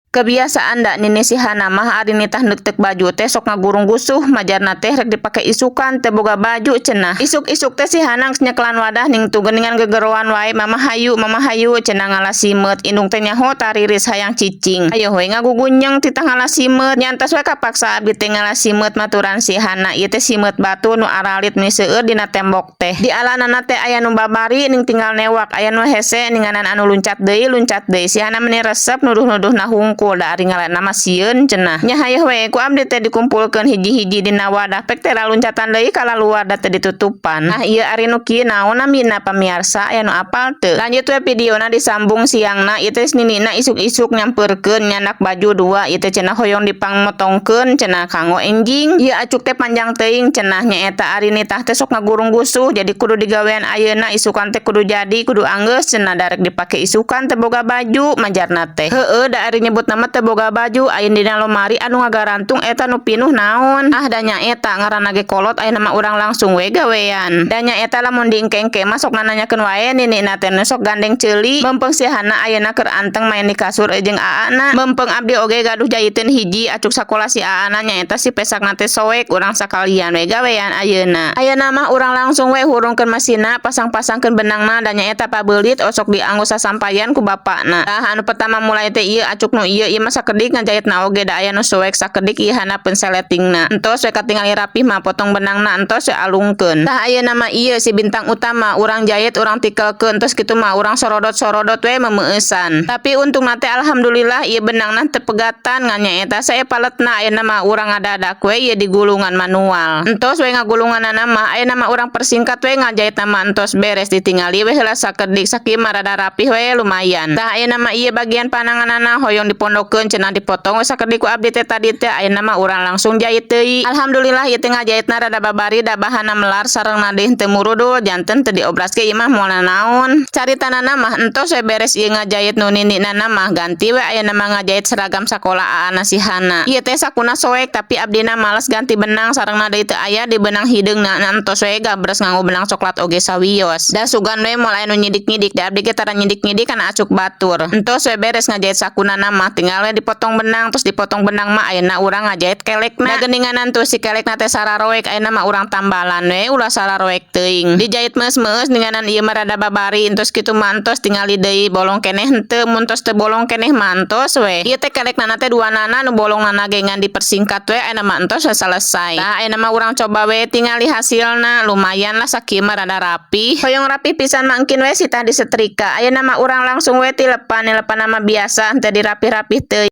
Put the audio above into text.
Kebiasaan da nini si Hana mah, ari nitah neukteuk baju teh sok ngagurung gusuh, majarna teh rek dipake isukan teu boga baju cenah. Isuk-isuk teh si Hana geus nyekelan wadah ning tuh geuningan gegeroan wae, "Mama hayu, Mama hayu," cenah ngala simeut. Indung teh nyaho tariris hayang cicing. Ayo we ngagugunyeng titah ngala simeut. Nya entos we kapaksa abdi teh ngala simeut maturan si Hana. Ieu teh simeut batu nu aralit nu seueur dina tembok teh. Di alanana teh aya nu babari ning tinggal newak, aya nu hese ninganan anu luncat deui luncat deui. Si Hana meni resep nuduh-nuduhna hungkul, da ari ngalana mah sieun cenah. Nya hayeuh we ku abdi teh dikumpulkeun hiji-hiji dina wadah, pek teh laluncatan deui kalaluar da teu ditutupan. Nah, ieu ari nu kieu naon namina, pamiarsa, aya nu apal teu? Lanjut we videona disambung siangna. Ieu teh ninina isuk-isuk nyampeurkeun nyandak baju dua, ieu teh cenah hoyong dipangmotongkeun cenah kanggo enjing. Ieu acuk teh panjang teuing cenah, nyaeta ari nitah teh sok ngagurung gusuh, jadi kudu digawean ayeuna, isukan teh kudu jadi, kudu anggeus cenah, darek dipake isukan teu boga baju majarna teh. Heueuh, da ari nyebut nama teu boga baju, aya dina lomari anu ngagarantung eta nu pinuh naon. Ah, da nyaeta ngaranna ge kolot, ayeuna mah urang langsung we gawean. Da nyaeta lamun diengke-engke mah sok nananyakeun wae ninina teh nu sok gandeng ceuli. Mempeng si Hana ayeuna keur anteng main di kasur jeung aana. Mempeng abdi oge gaduh jahiteun hiji acuk sakola si aana, nyaeta si pesakna teh soek, urang sakalian we gawean ayeuna. Ayeuna mah urang langsung we hurungkeun mesinna, pasang-pasangkeun benangna, da nyaeta pabeulit osok dianggo sasampayan ku bapakna. Tah, anu pertama mulai teh ieu acuk nu ieu, ieu mah sakedik ngajahitna oge da aya nu soek sakedik ieu handapeun seletingna. Entos we katingali rapih mah potong benangna, entos we alungkeun. Tah, ayeuna mah ieu si bintang utama urang jahit, urang tikelkeun, terus kitu mah urang sorodot-sorodot we memeueusan. Tapi untungna teh alhamdulillah ieu benangna teu pegatan, ngan nyaeta saya paletna. Ayeuna mah urang ngadadak we ieu digulungan manual. Entos we ngagulunganana mah, ayeuna mah urang persingkat we ngajahitna mah, entos beres, ditingali we heula sakedik, sakieu mah rada rapih we lumayan. Tah, ayeuna mah ieu bagian pananganana hoyong dipondokeun cenah, dipotong we sakedik ku abdi teh tadi teh. Ayeuna mah urang langsung jahit deui. Alhamdulillah ieu teh ngajahitna rada babari, da bahanna melar sareng deui teu murudul, janten teu diobras ge ieu mah moal nanaon. Caritanana mah entos we beres ieu ngajahit nu ninina mah, ganti we ayeuna mah ngajahit seragam sakola aana si Hana. Ieu teh sakuna soek, tapi abdina males ganti benang sareng deui teu aya di benang hideungna, entos we gabres nganggo benang coklat oge sawios. Da sugan we moal aya nu nyidik-nyidik, da abdi ge tara nyidik-nyidik kana acuk batur. Entos we beres ngajahit sakunana mah, tinggal we dipotong benang, terus dipotong benang mah ayeuna urang ngajahit kelekna. Da geuninganan tuh si kelekna teh sararoek, ayeuna mah urang tambalan we ulah sararoek teuing. Dijahit meus-meus ninganan ieu mah rada babari, entos kitu mah entos tingali deui bolong keneh henteu, mun tos teu bolong keneh mah entos we. Ieu teh kelekna teh dua nana, nu bolongnana ge ngan dipersingkat we, ayeuna mah entos we selesai. Tah, ayeuna mah urang coba we tingali hasilna, lumayan lah sakieu mah rada rapih. Hoyong rapih pisan mah engkin we sitah disetrika. Ayeuna mah urang langsung we tilepan, nilepan mah biasa henteu dirapih-rapih teuing.